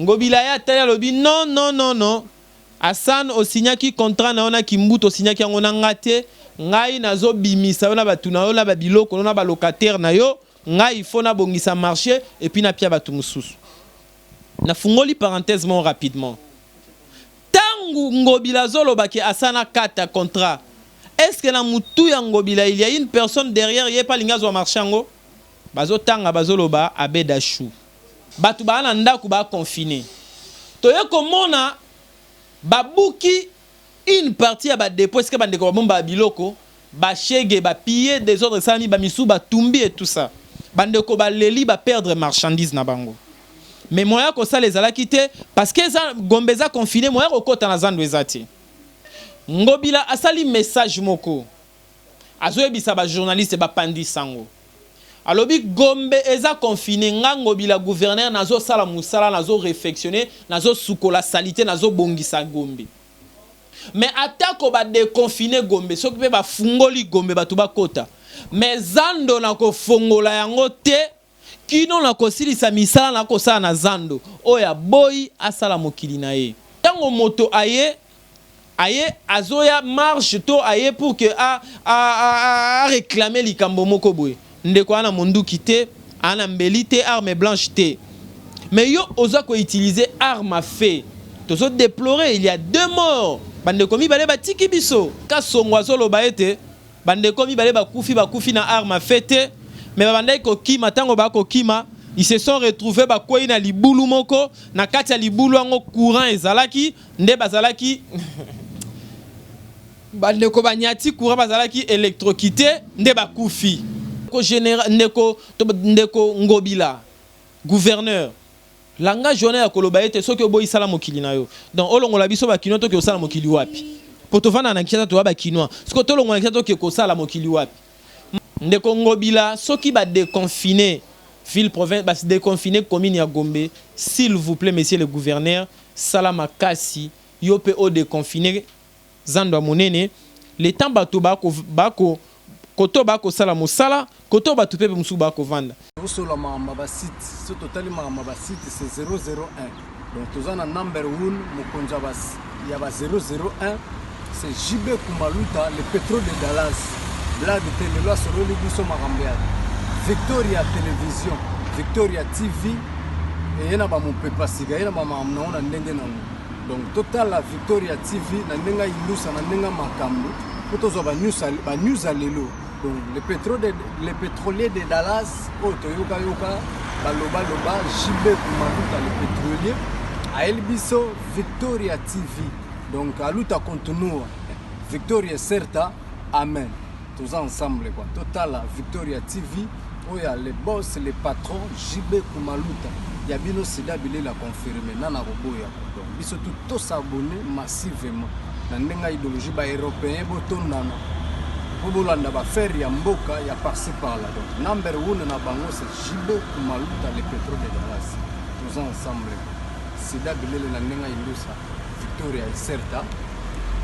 Ngobila ye atali, alobi: "Non, non, non, non, Asan osignaki contrat na yo na Kimbuta, osignaki yango na nga te. Ngai nazobimisa yo na bato na yo na babiloko no na balocataire na yo. Ngai il faut nabongisa marché et puis napia bato mosusu." Nafungoli parenthèse moko rapidement. Ntango Ngobila azolobaki asana kata contrat, est ce que na mutu ya Ngobila, il y a une personne derrière ye mpe alingi azwa marché yango? Bazotanga, bazoloba Abed Achour. Bato baa na ndako, baconfiné. Toye komona babuki une partie ya badépôt esika bandeko babomba biloko, bashege bapiller, désordre esalami, bamisu batumbi et tout ça. Bandeko baleli, baperdre marchandise na bango, mais moyen ya kosala ezalaki te parce que eza Gombe, eza confiné, moyen ya kokɔta na zando eza te. Ngobila asali message moko, azoyebisa bajournaliste, bapandi sango, alobi: "Gombe eza confiné. Nga Ngobila gouverneur nazosala mosala, nazoréfectionne, nazosukola saleté, nazobongisa Gombe. Mais atako badéconfine Gombe, soki mpe bafungoli Gombe, bato bakota, mais zando na kofongola yango te kino na kosilisa misala na kosala na zando." Oyo aboyi asala mokili na ye. Ntango moto aye, aye azoya marche to aye pour que aréclame likambo moko boye, ndeko ana monduki te, ana mbeli te, arme blanche te, mais yo oza koutiliser arme à feu. Tozodéplorer, il y a deux morts, bandeko mibale batiki biso. Kasongo azoloba ete bandeko mibale bakufi, bakufi na arme à feu te, mais babandaki kokima. Ntango bakokima, ils se sont retrouvés, bakwei na libulu moko. Na kati ya libulu yango, courant ezalaki nde bazalaki, bandeko banyati courant, bazalaki électrocuté nde bakufi. Ndeko, ndeko Ngobila gouverneur, langage wana ya koloba ete soki oboyi, sala mokili na yo, donc olongola biso bakinois, toki kosala mokili wapi? Po tovanda na Kinshasa, toya bakinois. Soki tolongola Kinshasa, toki kosala mokili wapi? Ndeko Ngobila, soki badéconfine ville province, badéconfine commune ya Gombe, s'il vous plaît, monsieur le gouverneur, sala makasi yo mpe odéconfine zando ya monene. Le temps bato bako koto bakosala mosala, koto bato mpe mosusu bakovanda. Tosola makambo ya basite. So totali makambo ya basite, c'est 001. Donc toza na number 1, mokonzi ya ba 001, c'est JB Kumaluta, le pétrole de Dallas. Blague te, lelo asololi biso makambo ya Victoria Télévision, Victoria TV. Eye na bamopepa sika, ye na bamakambo nango na ndenge nango. Donc totala Victoria TV na ndenge ayindusa, na ndenge makambo, mpo tozwa banews ya lelo. Donc le pétrolier de Dallas oyo toyokayoka balobaloba, JB Kumaluta le pétrolier, ayeli biso Victoria TV. Donc a luta continua, victoria certa, amen. Toza ensemble quoi. Totala Victoria TV oyo ya le boss, le patron JB Kumaluta ya bino. Sida bilela confirme nana koboya. Donc biso tu tos'abonner massivement na ndenge ya idéologie. Baeuropéen botondana mpo bolanda baaffaire ya mboka ya par-ci par-là. Donc number one na bango, c'est JB Kumaluta, le pétrole de Dallas. Toza ensemble. Sida bilele na ndenge ya indusa, victoria certa,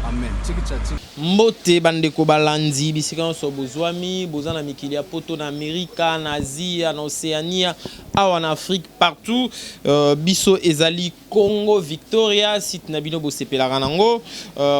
amen. Tiki cha tiki. Mbote bandeko balandi bisika nyonso bozwami, boza na mikili ya Poto, na Amerika, na Asia, na Océania, awa na Afrique, partout. Biso ezali Congo Victoria, site na bino bosepelaka nango.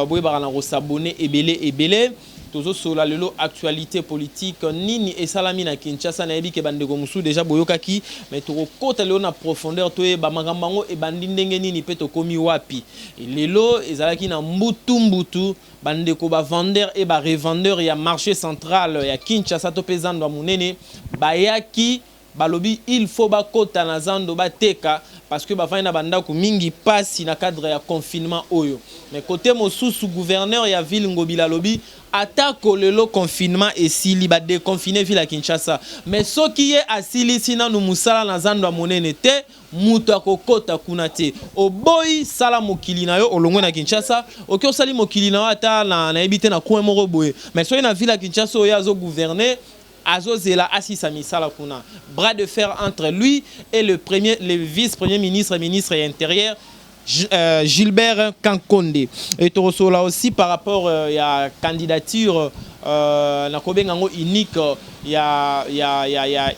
Boyebaka na kos'abonner ebele ebele. Tozosola lelo actualité politique, nini esalami na Kinshasa. Nayebi ke bandeko mosusu déjà boyokaki, mais tokokɔta lelo na profondeur, toyeba makambo yango ebandi ndenge nini mpe tokomi wapi. Lelo ezalaki na mbutu mbutu, bandeko bavendeur e barevendeur ya marché central ya Kinshasa to mpe zando ya monene bayaki, balobi il faut bakɔta na zando bateka parce que bafandi na bandako mingi, pasi na cadre ya confinement oyo. Mais côté mosusu, gouverneur ya ville Ngobila alobi atako lelo confinement esili, badéconfine ville ya Kinshasa, mais soki ye asilisi nanu mosala na zando ya monene te, moto akokɔta kuna te. Oboyi, sala mokili na yo, olongwe na Kinshasa, oki osali mokili na yo ata nayebi te na coin moko boye. Mais soki na ville ya Kinshasa oyo azogouverne, azozela asisa misala kuna. Bras de fer entre lui et le vice-premier ministre, ministre intérieur Gilbert Kankonde. Et tokosola aussi par rapport ya candidature. Nakobenga yango unique ya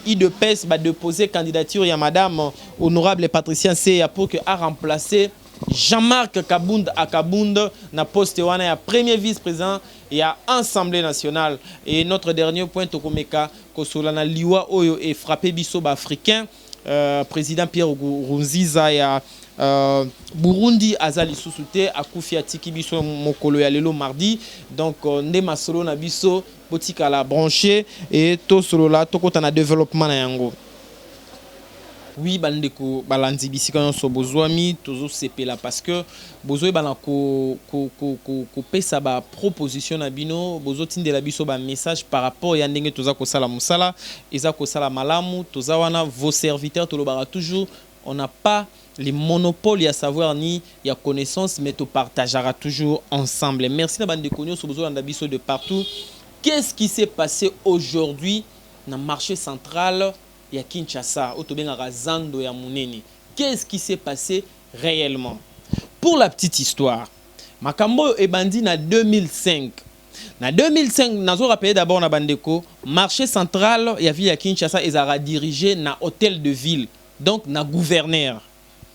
UDPS, badépose candidature ya madame honorable Patricia Nseya pour que aremplacer Jean-Marc Kabund Akabund na poste wana ya premier vice-président ya Assemblée nationale. Et notre dernier point, tokomeka kosola na liwa oyo efrappe biso baafricain, président Pierre Nkurunziza ya Burundi aza lisusu te, akufi, atiki biso mokolo ya lelo mardi. Donc nde masolo na biso, botikala branché et tosolola, tokota na développement na yango. Oui, bandeko balandi, bisika nyonso bozwami, tozosepela parce que bozoyebana kopesa baproposition na bino, bozotindela biso bamessage par rapport ya ndenge toza kosala mosala, eza kosala malamu. Toza wana, vos serviteurs. Tolobaka toujours, on n'a pas les monopoles ya savoir ni ya connaissance, mais topartageara toujours ensemble. Merci na bandeko nyonso bozolanda biso de partout. Qu'est-ce qui s'est passé aujourd'hui na marché central ya Kinshasa, oyo tobengaka zando ya monene? Qu'est-ce qui s'est passé réellement? Pour la petite histoire, makambo oyo ebandi na 2005. Na 2005, nazorappeler d'abord na bandeko, marché central ya ville ya Kinshasa ezalaka dirigé na hôtel de ville, donc na gouverneur.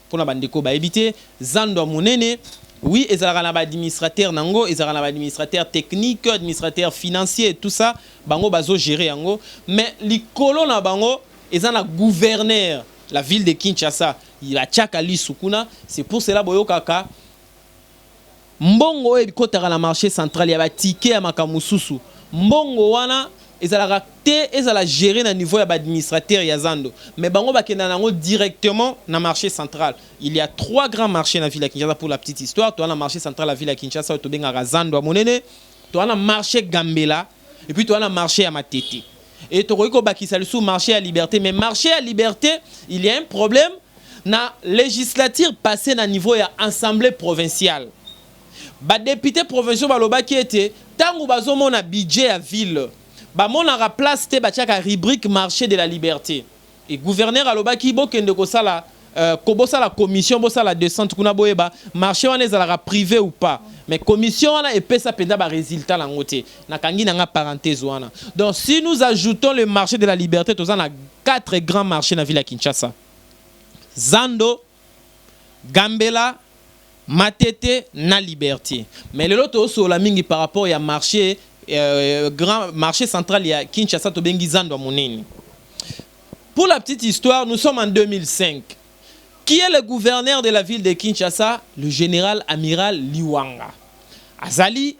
Mpona bandeko bayebi te, zando ya monene, oui, ezalaka na baadministrateur nango, ezalaka na baadministrateur technique, administrateur financier, tout ça, bango bazogérer yango, mais likolo na bango eza na gouverneur la ville de Kinshasa, batiaka lisu kuna. C'est pour cela boyokaka mbongo oyo ekotaka na marché central ya batike ya makambo mosusu, mbongo wana ezalaka te ezala géré na niveau ya baadministrateur ya zando, mais bango bakenda nango directement na marché central. Il y a trois grands marchés na ville ya Kinshasa. Pour la petite histoire, toza na marché central ya ville ya Kinshasa oyo tobengaka zando ya monene, toza na marché Gambela et puis toza na marché ya Matete, et tokoki kobakisa lisusu marché ya Liberté. Mais marché ya Liberté, il y a un problème na législature passée, na niveau ya assemblée provinciale. Badéputé provinciaux balobaki ete ntango bazomona budget ya ville, bamonaka place te batiaka rubrique marché de la Liberté. Et gouverneur alobaki bokende kosala bosala commission, bosala descente kuna, boyeba marché wana ezalaka privé ou pas. Mais commission wana epesa mpenza barésultat nango te. Nakangi nanga parenthèse wana. Donc si nous ajoutons le marché de la Liberté, toza na quatre grands marchés na ville ya Kinshasa: Zando, Gambela, Matete na Liberté. Mais lelo tozosola mingi par rapport ya marché grand marché central ya Kinshasa, tobengi zando ya monene. Pour la petite histoire, nous sommes en 2005. Qui est le gouverneur de la ville de Kinshasa? Le général amiral Liwanga azali,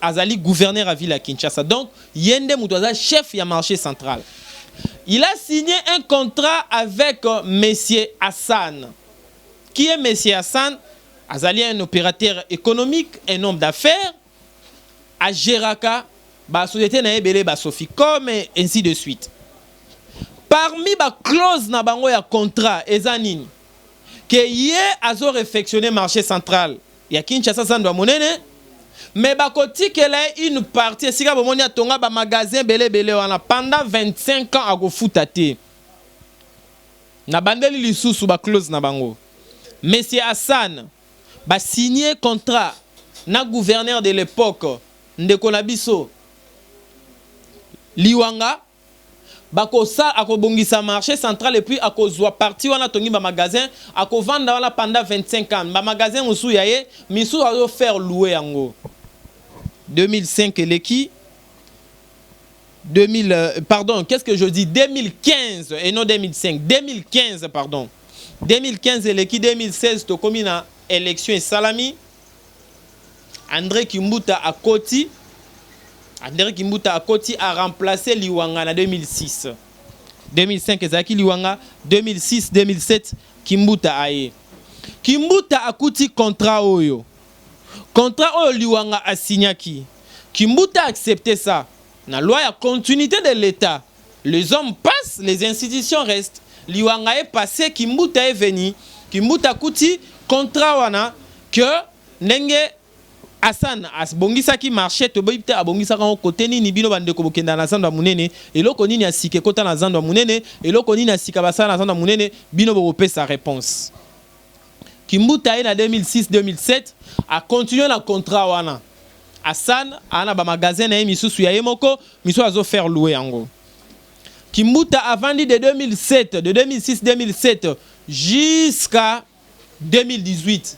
azali gouverneur ya ville ya Kinshasa. Donc ye nde moto aza chef ya marché central. Il a signé un contrat avec monsieur Hassan. Qui est monsieur Hassan? Azali un opérateur économique, un homme d'affaires, agéraka basociété na ye ebele, basoficom et ainsi de suite. Parmi baclause na bango ya contrat eza nini? Ke ye azo réfectionner marché central ya Kinshasa, zando ya monene, mais bakotikela ye une partie esika bomoni atonga bamagasin ebele ebele wana pendant 25 ans, akofuta te. Na bandeli lisusu baclause na bango, monsieur Hassan basigné contrat na gouverneur de l'époque, ndeko na biso Liwanga, bakosa akobongisa marché central et puis akozwa partie wana, atongi bamagasin, akovanda wana pendant 25 ans. Bamagasin mosusu ya ye, misusu azofaire louer yango. 2005 eleki, 2000, pardon, qu'est-ce que je dis, 2015 et non 2005, 2015, pardon, 2015 eleki, 2016 tokomi na élection esalami, André Kimbuta akoti. André Kimbuta akoti, a remplacé Liwanga na 2006. 2005 ezalaki Liwanga, 2006, 2007 Kimbuta aye. Kimbuta akuti contrat oyo, contrat oyo Liwanga asignaki. Kimbuta a accepté ça. Na loi ya continuité de l'État, les hommes passent, les institutions restent. Liwanga est passé, Kimbuta est venu. Kimbuta akuti contrat wana que ndenge Hassan abongisaki marché, toboyi te abongisaka yango kote nini. Bino bandeko bokenda na zando ya monene, eloko nini ya sika ekota na zando ya monene? Eloko nini ya sika basala na zando ya monene? Bino bokopesa réponse. Kimbuta ye na 2006, 2007 acontinue na contrat wana. Hassan aza na bamagasin na ye misusu ya ye moko, misusu azofaire louer yango. Kimbuta avandi de 2007, de 2006 2007 jusqu'à 2018.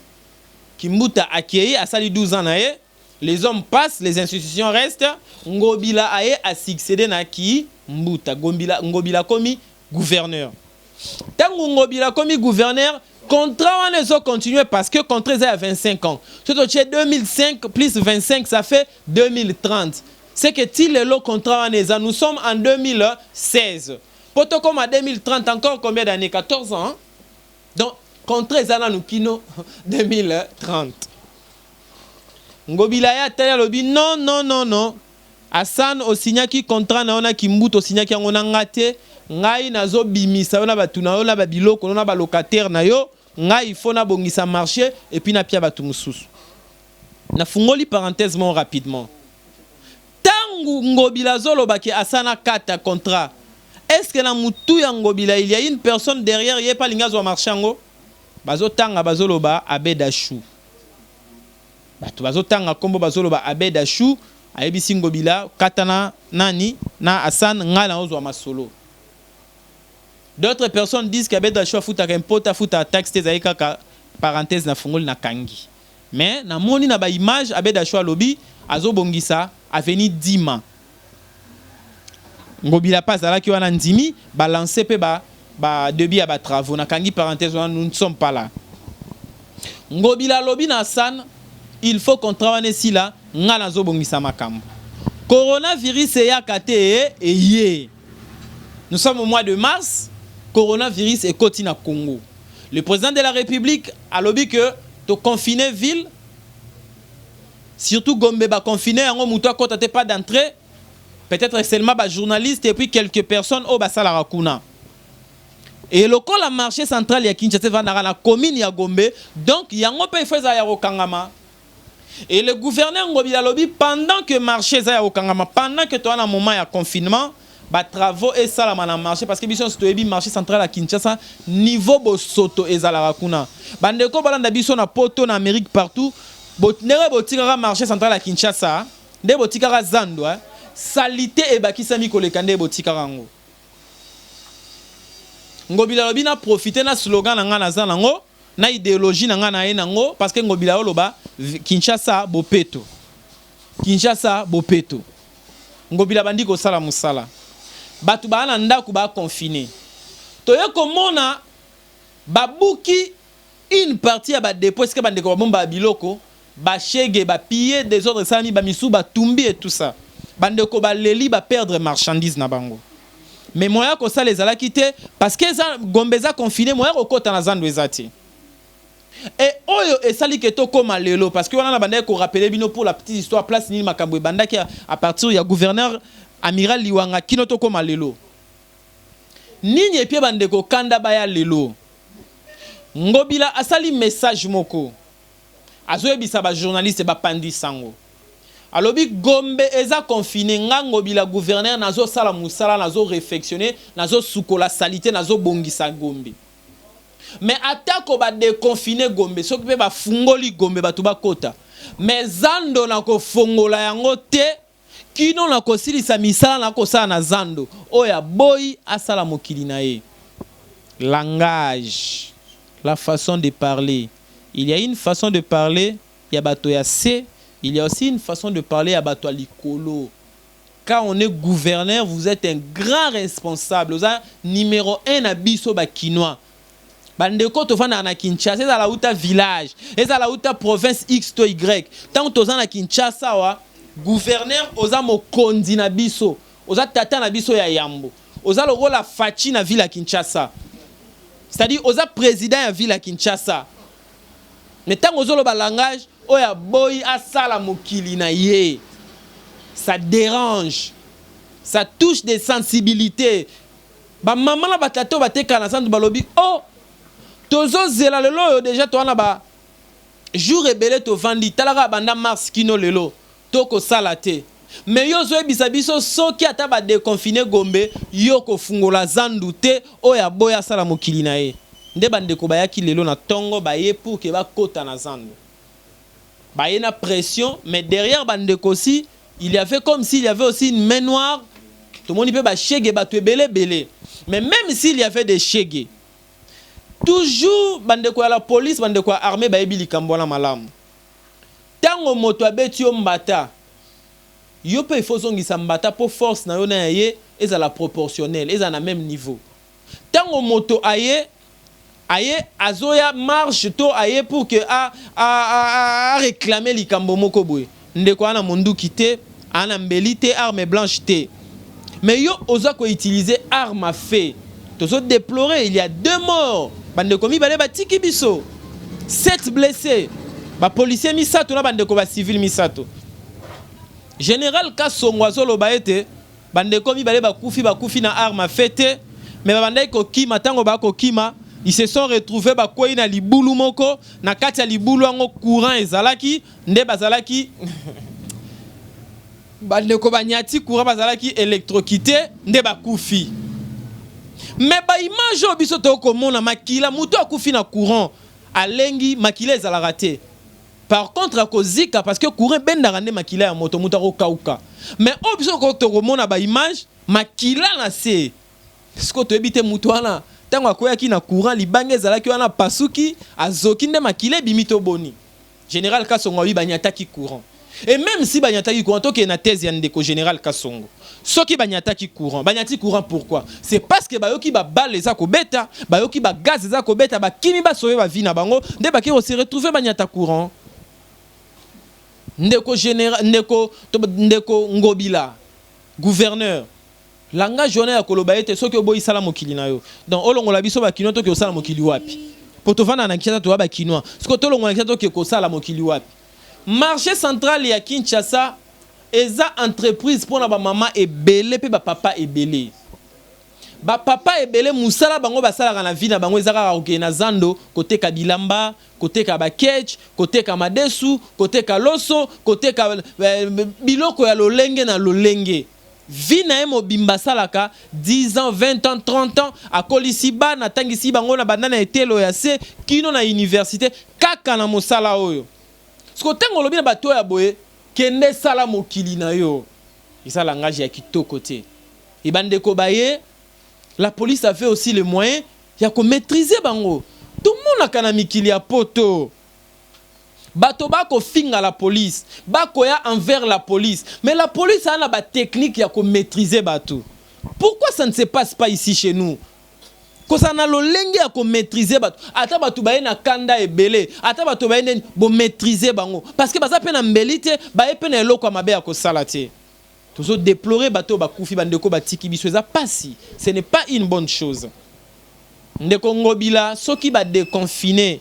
Kimbuta akei, asali 12 ans na ye. Les hommes passent, les institutions restent. Ngobila aye asuccédé na Kimbuta. Ngobila, Ngobila komi gouverneur. Ntango Ngobila komi gouverneur, contrat wana ezocontinue parce que contrat eza ya 25 ans. Soki totie 2005 plus 25, ça fait 2030. C'est que ti lelo contrat wana eza. Nous sommes en 2016. Po tokóma 2030, encore combien d'années? 14 ans, hein? Donc contrat eza nanu kino 2030. Ngobila ye atali, alobi: "Non, non, non, non. Hassan, osignaki contrat na yo na Kimbuta, osignaki yango na nga te. Ngai nazobimisa yo na bato na yo, na babiloko na balocataire na yo. Ngai, il faut nabongisa marché et puis napia bato mosusu." Nafungoli parenthèse moko rapidement. Ntango Ngobila azolobaki asana kata contrat, est ce que na mutu ya Ngobila, il y a une personne derrière ye mpe alingi azwa marché yango? Bazotanga, bazoloba Abed Achour. Bato bazotanga nkombo, bazoloba Abed Achour ayebisi Ngobila: "Katana nani na Hassan, ngai naozwa masolo." D'autres personnes disent qu'Abed Achour afutaka impôt, afutaka taxe te. Ezali kaka parenthèse nafungoli, nakangi. Mais namoni na baimage, Abed Achour alobi azobongisa avenue Dima. Ngobila mpe azalaki wana, ndimi balance mpe ba début ya batravaux. Nakangi parenthèse wana, nous ne sommes pas là. Ngobila alobi na Hassan: "Il faut contrat wana esila, nga nazobongisa makambo." Coronavirus eyaka te, eye. Nous sommes au mois de mars, coronavirus ekoti na Congo. Le président de la République alobi que toconfine ville, surtout Gombe. Baconfine yango, moto akɔta te, pas d'entrée, peut-être seulement bajournaliste et puis quelques personnes oyo basalaka kuna. E lokola marché central ya Kinshasa evandaka na commune ya Gombe, donc yango mpe ifo ezala ya kokangama. Et le gouverneur Ngobila alobi: pendant que marché eza ya kokangama, pendant que toza na moment ya confinement, batravaux esalama na marché, parce que biso nyonso toyebi marché central ya Kinshasa, niveau bosoto ezalaka kuna. Bandeko balanda biso na Poto, na Amérique, partout, ndenge botikaka marché central ya Kinshasa, nde botikaka zando, eh? Saleté ebakisami koleka nde botikaka yango. Ngobila alobi: na profite na slogan na ngai naza nango, na idéologie na ngai na ye nango, parce que Ngobila oloba Kinshasa bopeto, Kinshasa bopeto. Ngobila bandi kosala mosala. Bato baa na ndako, baconfine. Toye komona babuki une partie ya badépôt esika bandeko babomba biloko, bashege bapille, désordre esalami, bamisu batumbi et tout ça. Bandeko baleli, baperdre marchandise na bango. Mais moyen kosala ezalaki te, parce que eza Gombe, eza confiné, moyen kokɔta na zando eza te. E oyo esali ke tokóma lelo, parce que wana na bandaki korappeler bino pour la petite histoire, place nini makambo ebandaki à partir ya gouverneur amiral Liwanga kino tokóma lelo. Nini epie bandeko kanda baya lelo? Ngobila asali message moko, azoyebisa bajournaliste, bapandi sango. Alobi: "Gombe eza confiné, nga Ngobila gouverneur nazosala mosala, nazoréfectionne, nazosukola saleté, nazobongisa Gombe. Mais atako badéconfine Gombe, soki mpe bafungoli Gombe, bato bakota, mais zando na kofongola yango te kino na kosilisa misala na kosala na zando. Oyo aboyi asala mokili na ye." Langage, la façon de parler. Il y a une façon de parler ya bato ya se, il y a aussi une façon de parler ya bato ya likolo. Quand on est gouverneur, vous êtes un grand responsable, oza numéro 1 na biso bakinois. Bandeko tovandaka na Kinshasa, ezala uta village, ezala uta province X to Y, ntango toza na Kinshasa awa, gouverneur oza mokonzi na biso, oza tata na biso ya yambo, oza lokola Fatshi na ville ya Kinshasa, c'est-à-dire oza président ya ville ya Kinshasa. Mais ntango ozoloba langage oyo aboyi asala mokili na ye, ça dérange, ça touche des sensibilités. Bamama na batata oyo batekaka na centre balobi: "Oh, tozozela lelo oyo déjà, toza na ba jour ebele tovandi, talaka banda mars kino lelo tokosala te. Mais yo ozoyebisa biso soki ata badéconfine Gombe, yo kofungola zandu te. Oyo aboyi asala mokili na ye." Nde bandeko bayaki lelo na ntongo, baye pour que bakota na zando. Baye na pression, mais derrière bandeko aussi, il y avait comme s'il y avait aussi une main noire. Tomoni mpe bashege, bato ebele ebele. Mais même s'il y avait des shege, toujours bandeko ya la police, bandeko ya armée bayebi likambo wana malamu. Ntango moto abeti yo mbata, yo mpe ifo ozongisa mbata, mpo force na yo na ya ye ezala proportionnel, ezala na même niveau. Ntango moto aye azoya marche to aye pour que a réclamer likambo moko boye, ndeko ana monduki te, ana mbeli te, arme blanche te, mais yo oza koutiliser arme à feu. Tozodéplorer, il y a deux morts, bandeko mibale batiki biso, sept blessés, bapolicier misato na bandeko bacivile misato. Général Kasongo azoloba ete bandeko mibale bakufi, bakufi na arme à feu te, mais babandaki kokima. Ntango bakokima, ils se sont retrouvés, bakwei na libulu moko. Na kati ya libulu yango, courant ezalaki nde bazalaki, bandeko banyati courant, bazalaki électrocuté nde bakufi. Mais baimage oyo biso tokomona, makila, moto akufi na courant alengi, makila ezalaka te. Par contre akozika, parce que courant ebendaka nde makila ya moto, moto akokauka. Mais oyo biso tokomona baimage, makila na se. Sikoyo toyebi te, moto wana ntango akweyaki na courant, libanga ezalaki wana, pasuki, azoki nde makila ebimi. Toboni général Kasongo abi banyataki courant. Et même si banyataki courant, tokende na thèse ya ndeko général Kasongo, soki banyataki courant, banyati courant pourquoi? C'est parce que bayoki babale eza kobeta, bayoki bagaz eza kobeta, bakimi basauver bavie na bango, nde baki kose retrouver banyata courant. Ndeko général, ndeko Ngobila gouverneur, langage wana ya koloba ete soki oboyi, sala mokili na yo, donc olongola biso bakinois, toke kosala mokili wapi? Po tovanda na Kinshasa, toya bakinois, soki tolongola Kinshasa, toke kosala mokili wapi? Marché central ya Kinshasa eza entreprise mpona bamama ebele mpe bapapa ebele. Bapapa ebele, mosala bango basalaka na vie na bango eza kaka kokende na zando koteka bilamba, koteka baketch, koteka madesu, koteka loso, koteka biloko ya lolenge na lolenge. Vie na ye mobimba asalaka 10 ans, 20 ans, 30 ans, akolisi bana, atangisi bango na banda na etelo ya se kino na université, kaka na mosala oyo. Siko ntango olobi na bato oyo ya boye, kende sala mokili na yo, eza langage ya kitoko te. E bandeko baye, la police avait aussi le moyen ya komaîtriser bango. Tomonaka na mikili ya poto, bato bakofinga la police, bakoya envers la police, mais la police aza na batechnique ya komaîtriser bato. Pourquoi ça ne se passe pas ici chez nous? Kozala na lolenge ya komaîtriser bato, ata bato baye na kanda ebele, ata bato baye ndeni, bomaîtriser bango, parce que baza mpe na mbeli te, baye mpe na eloko ya mabe ya kosala te. Tozodéplorer bato oyo bakufi, bandeko batiki biso, eza pasi, ce n'est pas une bonne chose. Ndeko Ngobila, soki badéconfiner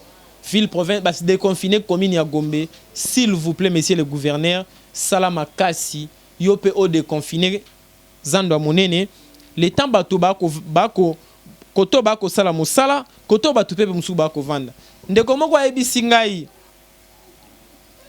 ville province, badéconfiner commune ya Gombe, s'il vous plaît, monsieur le gouverneur, sala makasi yo mpe odéconfiner zando ya monene. Le temps bato bako koto bakosala mosala, koto bato mpe mosusu bakovanda. Ndeko moko ayebisi ngai,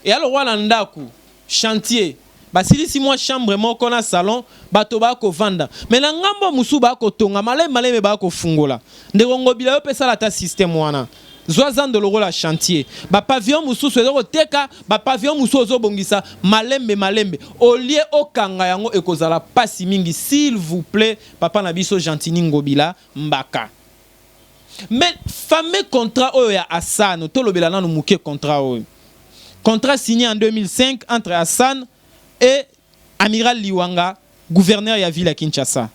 eya lokwa na ndako chantier, basilisi mwa chambre moko na salon, bato bakovanda, mais na ngambo mosusu bakotonga maleme maleme, bakofungola. Ndeko Ngobila, yo mpe sala ata système wana, zwa zando lokola chantier, bapavillon mosusu eza koteka, bapavillon mosusu ozobongisa malembe malembe, olie okanga yango, ekozala pasi mingi. S'il vous plaît, papa na biso Gentini Ngobila Mbaka. Mais fameux contrat oyo ya Hassan, tolobela nanu moke contrat oyo, contrat signé en 2005 entre Hassan et Amiral Liwanga, gouverneur ya ville ya Kinshasa.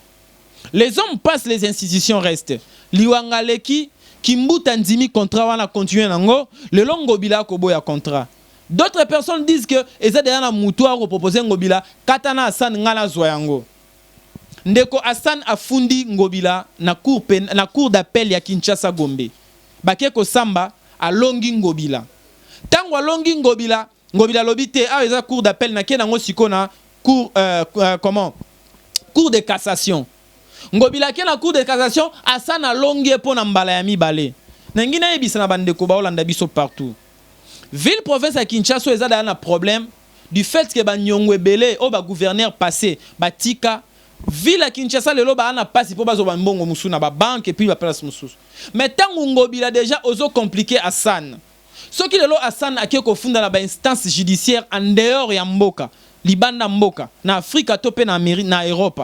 Les hommes passent, les institutions restent. Liwanga leki, Kimbuta ndimi contrat wana, continue nango. Lelo Ngobila akoboya contrat. D'autres personnes disent que eza deja na mutu akopropose Ngobila, kata na Hassan, ngai nazwa yango. Ndeko Hassan afundi Ngobila na cour d'appel ya Kinshasa Gombe. Bake kosamba, alongi Ngobila. Ntango alongi Ngobila, Ngobila alobi te, awa eza cour d'appel, nake nango sikoyo na cour comment, cour de cassation. Ngobila ake na cour de cassation, Hassan alongi ye mpo na mbala ya mibale. Nangi nayebisa na bandeko baolanda biso partout, ville province ya Kinshasa oyo eza daya na problème du fait que baniongo ebele oyo bagouverneur passé batika ville ya Kinshasa, lelo baa na mpasi mpo bazwa bambongo mosusu na babanke et puis baplace mosusu. Mais ntango Ngobila déjà ozocompliquer Hassan, Soki lelo Hassan ake kofunda na bainstance judiciaire en dehors ya mboka, libanda mboka, na Afrika to mpe na Amérique, na Europe,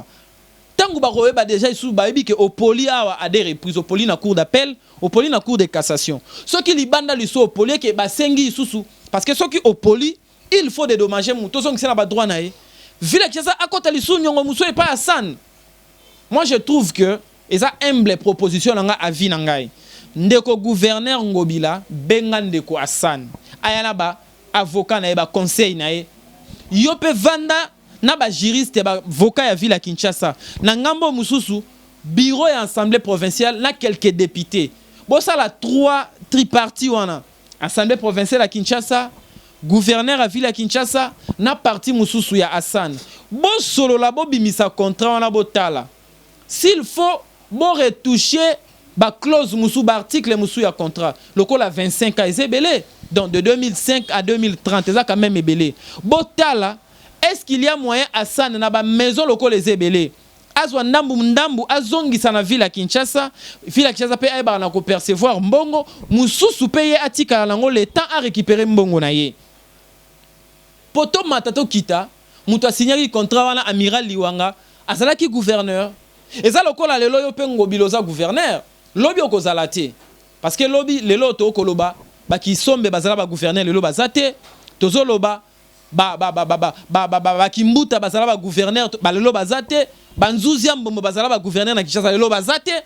ntango bakoyeba déjà lisusu, bayebi ke opoli awa à des reprises, opoli na cour d'appel, opoli na cour de cassation. Soki libanda lisusu opoli, eke basengi lisusu, parce que soki opoli, il faut dédommager moto, ozongisa na badroit na ye. Ville ya Kinshasa akɔta lisusu niongo mosusu epai ya Hassan. Moi, je trouve que eza humble proposition na nga, avis na ngai. Ndeko gouverneur Ngobila, benga ndeko Hassan, aya na baavocat na ye, baconseil na ye. Yo mpe vanda na bajuriste, baavocat ya ville ya Kinshasa. Na ngambo mosusu, bureau ya assemblée provinciale na quelques députés. Bosala trois tripartie wana: assemblée provinciale ya Kinshasa, gouverneur ya ville ya Kinshasa na parti mosusu ya Hassan. Bosolola, bobimisa contrat wana, botala s'il faut boretouche baclause mosusu, baarticle mosusu ya contrat. Lokola 25 ans eza ebele, donc de 2005 à 2030 eza quand même ebele. Botala, est-ce qu'il y a moyen Hassan na bamaison lokola eza ebele, azwa ndambu ndambu, azongisa na ville ya Kinshasa? Ville ya Kinshasa mpe ayebaka na kopercevoir mbongo mosusu, mpe ye atikala nango le temps arécupérer mbongo na ye. Po tomata tokita, moto asignaki contrat wana, amiral Liwanga, azalaki gouverneur. Eza lokola lelo yo mpe Ngobila oza gouverneur, lobi okozala te, parce que lobi, lelo tokoloba bakisombe bazala bagouverneur, lelo baza te. Tozoloba bakimbuta bazala bagouverneur, balelo baza te. Banzuzi ya mbombo bazala bagouverneur na Kinshasa, lelo baza te.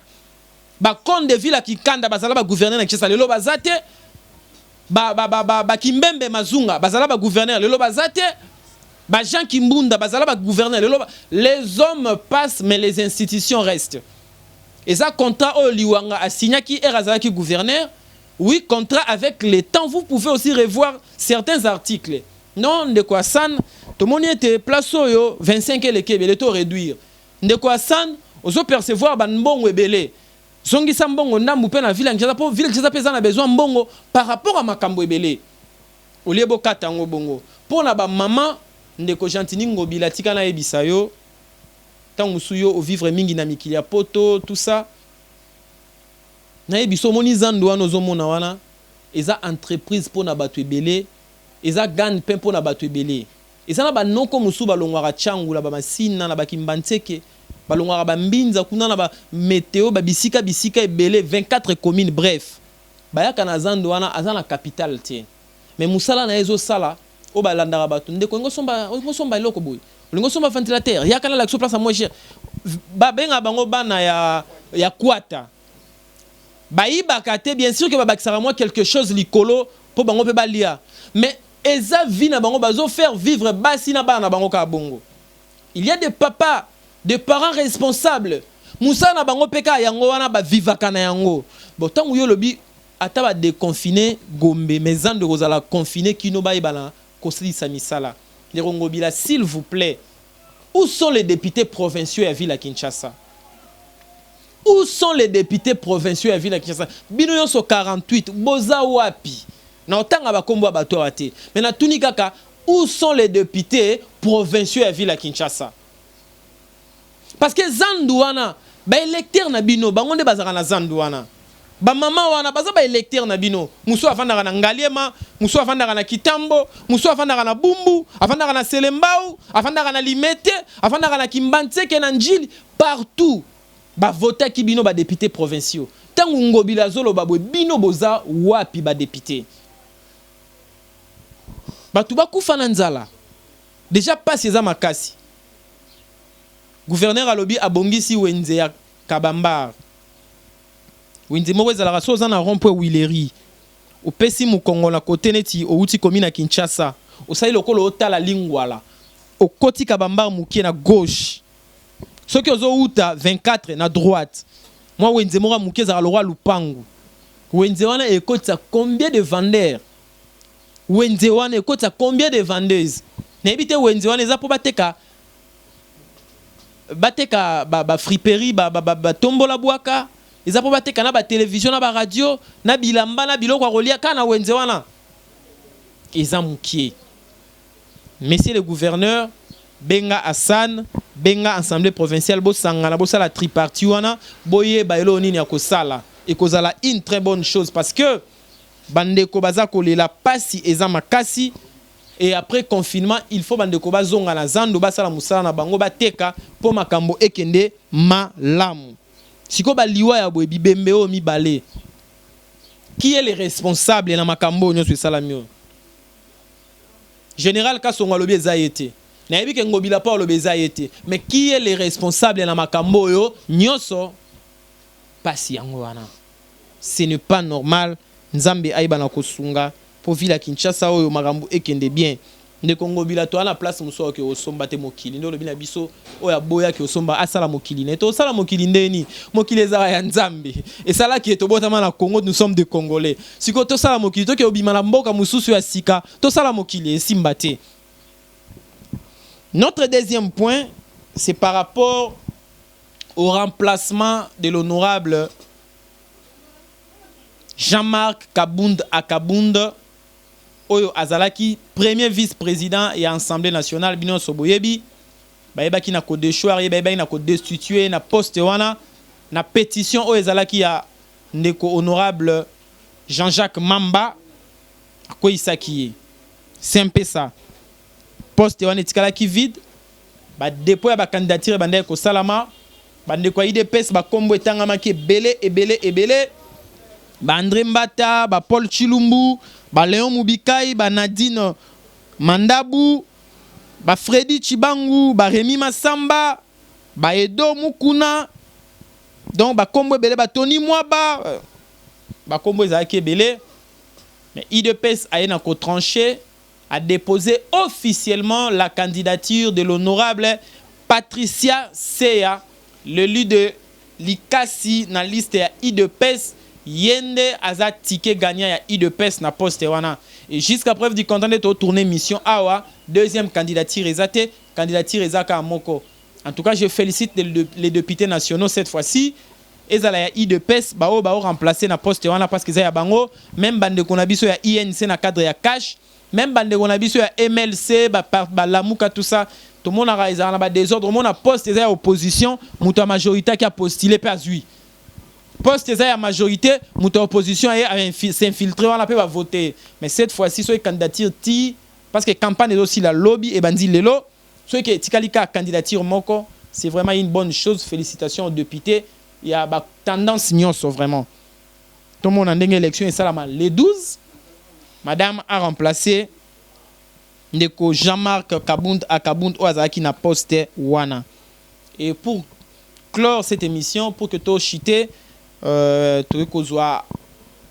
Bakonde ville ya Kikanda bazala bagouverneur na Kinshasa, lelo baza te. Bakimbembe Mazunga bazala bagouverneur, lelo baza te. Bajean Kimbunda bazala bagouverneur, lelo. Les hommes passent, mais les institutions restent. Eza contrat oyo Liwanga asignaki ere azalaki gouverneur. Oui, contrat, avec le temps, vous pouvez aussi revoir certains articles. Non, ndeko Hassan, tomoni ete place oyo 25 eleki ebele, to réduire. Ndeko Hassan, ozopercevoir bambongo ebele, zongisa mbongo ndambu mpe na ville ya Kinshasa, mpo ville ya Kinshasa mpe eza na besoin mbongo par rapport a makambo ebele. Olie bokata yango bongo mpo na bamama. Ndeko Gentini Ngobila, tika nayebisa yo, ntango mosusu yo ovivre mingi na mikili ya Poto, tout ça, nayebi so omoni zando wana ozomona wana eza entreprise mpo na bato ebele, eza gagne-pain mpo na bato ebele. Eza na banoko mosusu balongwaka Tiangula, bamasina na bakimbantseke, balongwaka bambinza kuna na bameteo, babisika bisika ebele, 24 commune, bref, bayaka na zando wana. Aza na capital te, mais mosala na ye ezosala oyo balandaka bato. Ndeko, olingi osomba eloko boye, olingi osomba ventilateur, yaka na lakisa place ya moins cher. Babengaka bango bana ya kwata. Bayibaka te, bien sûr ke babakisaka mwa quelque chose likolo mpo bango mpe balia, mais eza vie na bango, bazofaire vivre basi na bana na bango kaka bongo. Il y a des papas, des parents responsables, mosala na bango mpe kaka yango wana, bavivaka na yango. Bon, ntango yo olobi ata badéconfine Gombe, mais zando ekozala confine kino bayebana kosilisa misala. Ndeko Ngobila, s'il vous plaît, où sont les députés provinciaux ya ville ya Kinshasa? Où sont les députés provinciaux ya ville ya Kinshasa? Bino nyonso 48, boza wapi? Na otanga bakombo ya bato awa te, mais natuni kaka: où sont les députés provinciaux ya ville ya Kinshasa? Parce que zandu wana, baélecteur na bino, bango nde bazalaka na zandu wana. Bamama wana baza baélecteur na bino. Mosu avandaka na Ngaliema, mosu avandaka na Kitambo, mosu avandaka na Bumbu, avandaka na Selembau, avandaka na Limete, avandaka na Kimbantseke, na Njili, partout. Bavotaki bino badéputé provinciaux. Ntango Ngobila azoloba boye, bino boza wapi, badéputé? Bato bakufa na nzala déjà, pasi eza makasi. Gouverneur alobi abongisi wenze ya Kabambar. Wenze moko ezalaka so oza na rond point Huilerie, opesi mokongo na kote neti outi komi na Kinshasa, osali lokola otala Lingwala, okoti Kabambar mokie na gauche, soki ozowuta 24 na droite, mwa wenze moko ya moke ezalaka lokwa lupangu. Wenze wana ekotisa combien de vendeurs? Wenze wana ekotisa combien de vendeuses? Nayebi te. Wenze wana eza mpo bateka bafriperie, batombola bwaka, eza mpo bateka na batelevizio, na baradio, na bilamba, na biloko ya kolia kaka na wenze wana eza mokie. Monsieur le gouverneur, benga Hassan, benga assemblée provinciale, bosangana, bosala tripartie wana, boyeba eloko nini ya kosala. Ekozala une très bonne chose, parce que Bandeko baza kolela, pasi eza makasi. Et après confinement, il faut bandeko bazonga na zando, basala mosala na bango, bateka mpo makambo ekende malamu. Sikoyo baliwa ya boye, bibembe oyo mibale, qui est le responsable na makambo oyo nyonso esalami oyo? Général Kasongo alobi eza ye te. Nayebi ke Ngobila mpo alobi eza ye te, mais qui est le responsable na makambo oyo nyonso? Pasi yango wana, ce n'est pas normal. Nzambe ayeba na kosunga mpo ville ya Kinshasa oyo makambo ekende bien. Ndeko Ngobila, toza na place mosusu oke osomba te. Mokili nde olobi na biso, oyo aboyaki osomba, asala mokili na ye. Tosala mokili ndeni? Mokili ezala ya Nzambe. Esalaki ye tobotama na Congo, nous sommes des Congolais. Sikoyo tosala mokili, toke obima na mboka mosusu ya sika, tosala mokili esimba te. Notre deuxième point, c'est par rapport au remplacement de l'honorable Jean-Marc Kabund Akabund, oyo azalaki premier vice-président ya Assemblée nationale. Bino nyonso boyebi, bayebaki na kodéchoir ye, bayebaki na kodestituer na poste wana na pétition oyo ezalaki ya ndeko honorable Jean-Jacques Mamba. Akweyisaki ye, c'est un peu ça. Poste wana etikalaki vide. Badépôt ya bacandidature ebandaki kosalama. Bandeko ya UDPS, bakombo etangamaki ebele ebele ebele: baAndré Mbata, baPaul Chilumbu, baLéon Mubikai, baNadine Mandabu, baFredi Chibangu, baRemi Masamba, baEdo Mukuna. Donc bakombo ebele, batoni Mwaba, bakombo ezalaki ebele. Mais UDPS aye na kotrancher, a déposé officiellement la candidature de l'honorable Patricia Seya, l'élu de Likasi na liste ya UDPS. Ye nde aza ticket gagnant ya UDPS na poste wana. Et jusqu'à preuve du contraire, nde totourner mission awa, deuxième candidature eza te, candidature eza kaka moko. En tout cas, je félicite les députés nationaux cette fois-ci, ezala ya UDPS, bao bao remplacer na poste wana, parce que eza ya bango. Même bandeko na biso ya UNC na cadre ya CACH, même bandeko na biso ya MLC, balamuka, tout ça, tomonaka ezala na badésordre. Omona poste eza ya opposition, moto ya majorité aki apostule mpe azwi. Poste eza ya majorité, moto ya opposition aye s'infiltre wana mpe bavote. Mais cette fois-ci, soki candidature ti, parce que campagne ezosila lobi, ebandi lelo, soki etikali kaka candidature moko, c'est vraiment une bonne chose. Félicitations aux députés ya batendance nyonso. Vraiment, tomona ndenge élection esalama le 12. Madame a remplacé ndeko Jean-Marc Kabund Akabund oyo azalaki na poste wana. Et pour clore cette émission, pour que tochite, tokoki kozwa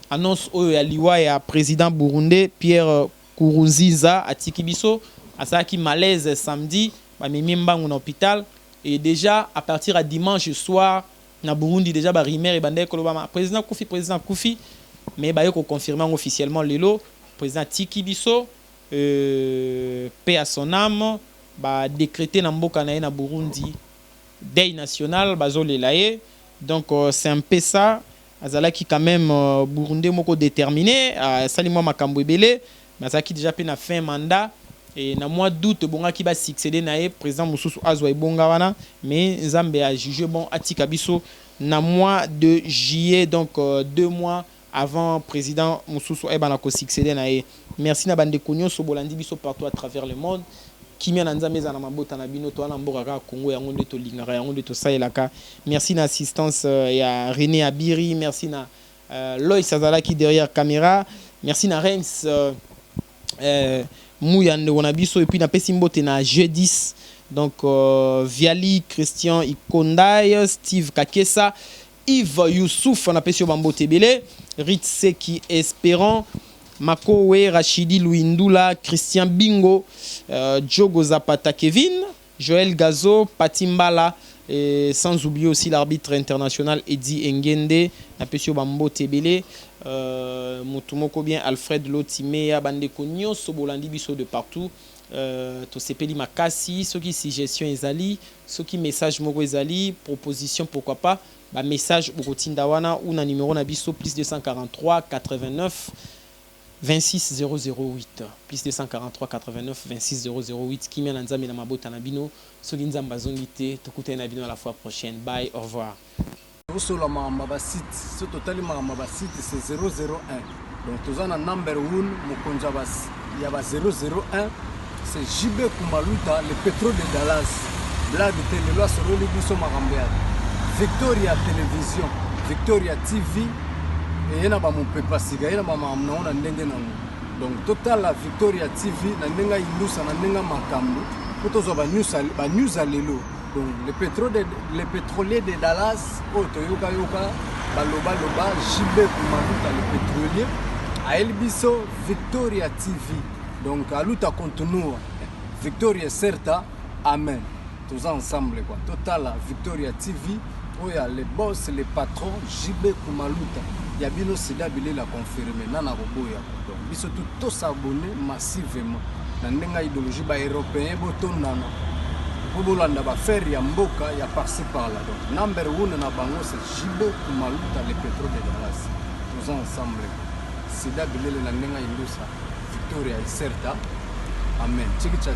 annonce oyo ya liwa ya président burundais Pierre Nkurunziza. Atiki biso, asalaki malaise samedi, bamemi mbangu na hôpital. Et déjà à partir ya dimanche soir na Burundi, déjà barumeur ebandaki kolobama: président kufi, président kufi. Mais baye koconfirme yango officiellement lelo, président atiki biso. Paix à son âme. Badécrété na mboka na ye na Burundi deuil national, bazolela ye. Donc c'est un peu ça. Azalaki quand même Burundais moko déterminé, asali mwa makambo ebele, mais azalaki déjà mpe na fin mandat. Et na mois d'août ebongaki basuccéder na ye, président mosusu azwa ebonga wana, mais Nzambe a jugé bon atika biso na mois de juillet, donc 2 mois avant président mosusu ayebana kosuccéder na ye. Merci na bandeko nyonso bolandi biso partout à travers le monde. Kimia na Nzambe eza na mabota na bino. Toza na mboka kaka Congo, yango nde tolingaka, yango nde tosalelaka. Merci na assistance ya René Abiri, merci na Lois azalaki derrière caméra, merci na Reims Muya, ndeko na biso. Et puis napesi mbote na G10, donc Viali Christian Ikondai, Steve Kakesa, Yves Youssouf, napesi yo bambote ebele, Rit Seki Espérant Makowe, Rachidi Luindula, Christian Bingo, Diogo Zapata, Kevin, Joël Gazo, Patimbala, et sans oublier aussi l'arbitre international Eddie Engende, napesi yo bambote ebele, motu moko bien, Alfred Lotimea. Bandeko nyonso bolandi biso de partout, tosepeli makasi. Soki suggestion ezali, soki message moko ezali, proposition, pourquoi pas, bamessage bokotinda wana ou na numéro na biso +243 89 26 008, +243 89 26 008. Kimia na Nzambe na mabota na bino. Soki Nzambe azongi te, tokutani na bino à la fois prochaine. Bye, au revoir. Tosola makambo ya basite. So totali makambo ya basite, c'est 001. Donc toza na number 1, mokonzi ya ba 001, c'est JB Kumaluta, le pétrole de Dallas. Blague te, lelo asololi biso makambo ya Victoria Télévision, Victoria TV. Eye na bamopepa sika, ye na bamakambo nango na ndenge nango. Donc totala Victoria TV na ndenge ayindusa, na ndenge makambo, mpo tozwa banews ya lelo. Donc le pétrolier de Dallas oyo toyokayoka balobaloba, JB Kumaluta le pétrolier, ayeli biso Victoria TV. Donc a luta continua, victoria certa, amen. Toza ensemble quoi. Totala Victoria TV oyo ya le boss, le patron JB Kumaluta ya bino. Sida bilela confirme nana koboya. Donc biso tu tos'abonner massivement na ndenge ya idéologie. Baeuropéen botondana mpo bolanda baaffaire ya mboka ya par-ci par-là. Donc number one na bango, c'est JB Kumaluta, le pétrole de Dallas. Toza ensemble. Sida bilele na ndenge ya indusa, victoria ecerta, amen. Chikicha.